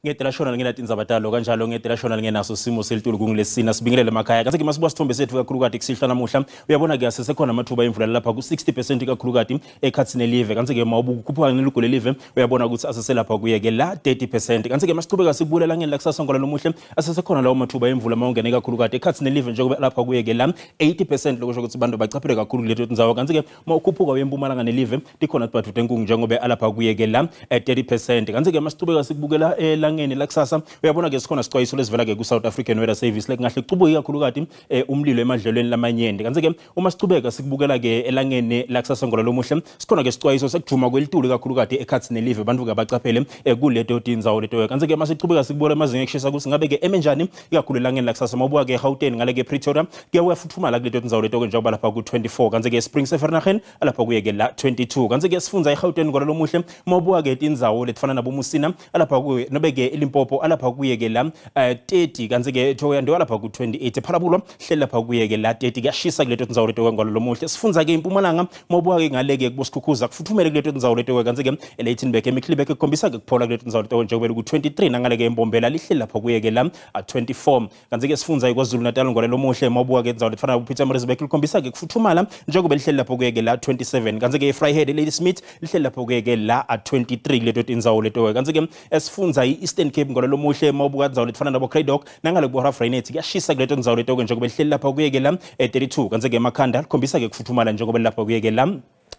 Ngedela shona lingena tindzaba talo kanjalo ngedela shona lingenaso simo selitulu kungilesina sibingelele emakhaya. Kanti ke masibuka sithombe sethu kakhulukati kusihlwa namuhla, uyabona ke asesekhona amathuba emvula lapha ku-60% kakhulukati ekhathini elive. Kanti ke mawubukhuphuka ngelugu lelive uyabona ukuthi aseselapha kuye ke la 30%. Kanti ke masichubeka sibulela langeni lakusasa ngola lomuhle asesekhona lawo mathuba emvula mawungene kakhulukati ekhathini elive njengoba lapha kuye ke la 80%, lokusho ukuthi abantu bachaphele kakhulu kuleto tindzawo. Kanti ke mawukhuphuka uye empumalanga nelive tikhona tibhathu tenkungu njengoba alapha kuye ke la 30%. Kanti ke masichubeka sikubukela elangeni lakusasa uyabona ke sikhona sicwayiso lesivela ke ku-South African Weather Service lekungahle kucubuke kakhulukati umlilo emadlelweni lamanyenti. Kanti ke uma sichubeka sikubukela ke elangeni lakusasa ngola lomuhle sikhona ke sicwayiso sekujuma kwelitulu kakhulukati ekhathini nelive, bantu ke abacaphele kuleto tindzawo leto. Kanti ke masichubeka sikubukela amazinga ekushisa ukuthi ngabe ke emenjani ikakhulu elangeni lakusasa, mawubuka ke Gauteng ngale ke Pretoria kuyafuthumala kuleto tindzawo leto ke njengoba lapha ku-24. Kanti ke Springs eVereeniging alapha kuye ke la 22. Kanti ke sifundza eGauteng ngola lomuhle mawubuka ke tindzawo letifana naboMusina alapha kuye nobe ke eLimpopo alapha kuye ke la 30. Kanti ke Thohoyandou alapha ku-28, Phalabulwa hleli lapha kuye ke la 30, kuyashisa kuleto tindzawo leto ngalo lomuhle. Sifundza ke impumalanga mawubuka ke ngale ke kuboSikhukhuza kufuthumele kuleto tindzawo leto. Kanti ke eLeightonburg eMiddelburg kukhombisa ke kuphola kuleto tindzawo leto njengoba ku-23, nangale ke eMbombela lihleli lapha kuye ke la 24. Kanti ke sifundza iKwaZulu Natal ngalo lomuhle mawubuka ke tindzawo letifana naboPietermaritzburg likhombisa ke kufuthumala njengoba lihleli lapho kuye ke la 27. Kanti ke eVryheid eLadysmith lihleli lapho kuye ke la 23 kuleto tindzawo leto. Kanti ke esifundza i-Eastern Cape ngalo lomuhle mawubuka tindzawo letifana nabo Cradock nangale kubo Graaff-Reinet kuyashisa kuleto tindzawo leto njengoba lihleli lapha kuye ke la 32. Kanti ke emakhanda likhombisa ke kufuthumala njengoba lapha kuye ke la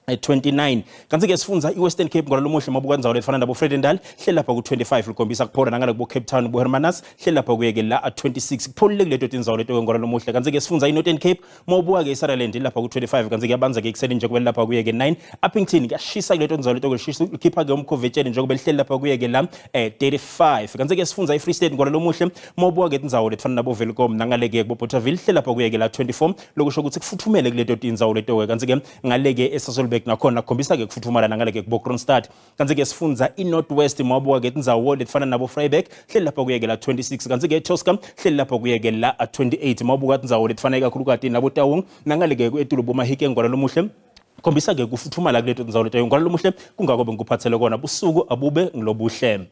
29. Kanti ke sifundza i-Western Cape ngalo lomuhle mabuka indzawo lefana nabo Vredendal hleli lapha ku-25, likhombisa kuphola, nangale kubo Cape Town bo Hermanus hleli lapha kuye ke la 26, kupholile kuleto tindzawo leto ngalo lomuhle. Kanti ke sifundza i-Northern Cape mawubuka ke iSutherland lapha ku-25, kanti kuyabanza ke ekuseni njengoba lapha kuye ke 9. Upington kuyashisa kuleto tindzawo leto, kushisa likhipha ke umkhovetsheni njengoba lihleli lapha kuye ke la 35. Kanti ke sifundza i-Free State ngalo lomuhle mawubuka ke tindzawo letifana nabo Welkom nangale ke kubo Bothaville hleli lapha kuye ke la 24, lokusho ukuthi kufuthumele kuleto tindzawo leto. Kanti ke ngale ke eSasolburg nakhona kukhombisa ke kufuthumala nangale ke kubo Kroonstad. Kanti ke sifundza i-North West mawubuka ke tindzawo letifana nabo Vryburg hleli lapha kuye ke la 26. Kanti ke eTosca hleli lapha kuye ke la 28, mawubuka tindzawo letifana kakhulukati nabo Taung nangale ke etulo boMahikeng ngalo lomuhle khombisa ke kufuthumala kuleto tindzawo leto ngalo lomuhle. Kungako bengikuphathele kona, busuku abube ngilobuhle.